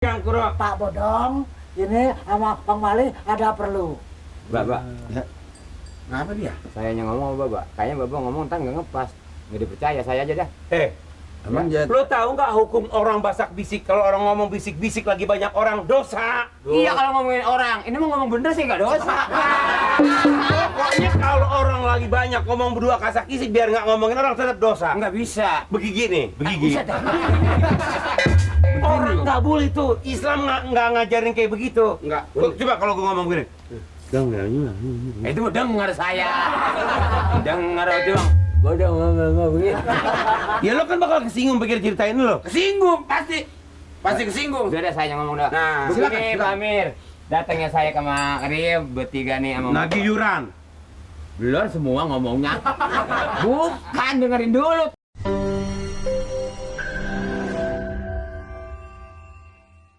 Kang Kuro. Pak Bodong, ini sama Bang Mali ada perlu. Bapak, Ya. Ngapa dia? saya yang ngomong sama Bapak. Kayaknya Bapak ngomong ntar nggak ngepas. Nggak dipercaya, saya aja dah. Emang lo tahu nggak hukum orang basak bisik? Kalau orang ngomong bisik-bisik lagi banyak orang dosa. Iya kalau ngomongin orang, ini mau ngomong bener sih nggak dosa. Pokoknya kalau orang lagi banyak ngomong berdua kasak kisik biar nggak ngomongin orang tetap dosa. Nggak bisa. Begini, begini. Bisa dah. Orang nggak boleh tuh. Islam nggak ngajarin kayak begitu. Nggak. Coba kalau gue ngomong begini. Itu dengar saya. Dengar itu bang. Bodoh ngomong begini. Ya lo kan bakal kesinggung pikir ceritain lo. Kesinggung pasti. Pasti kesinggung. Sudah deh saya yang ngomong dah. Nah, begini silakan. Pak Amir. Datangnya saya kemarin bertiga nih sama Nagih yuran. belum semua ngomongnya. Bukan dengerin dulu.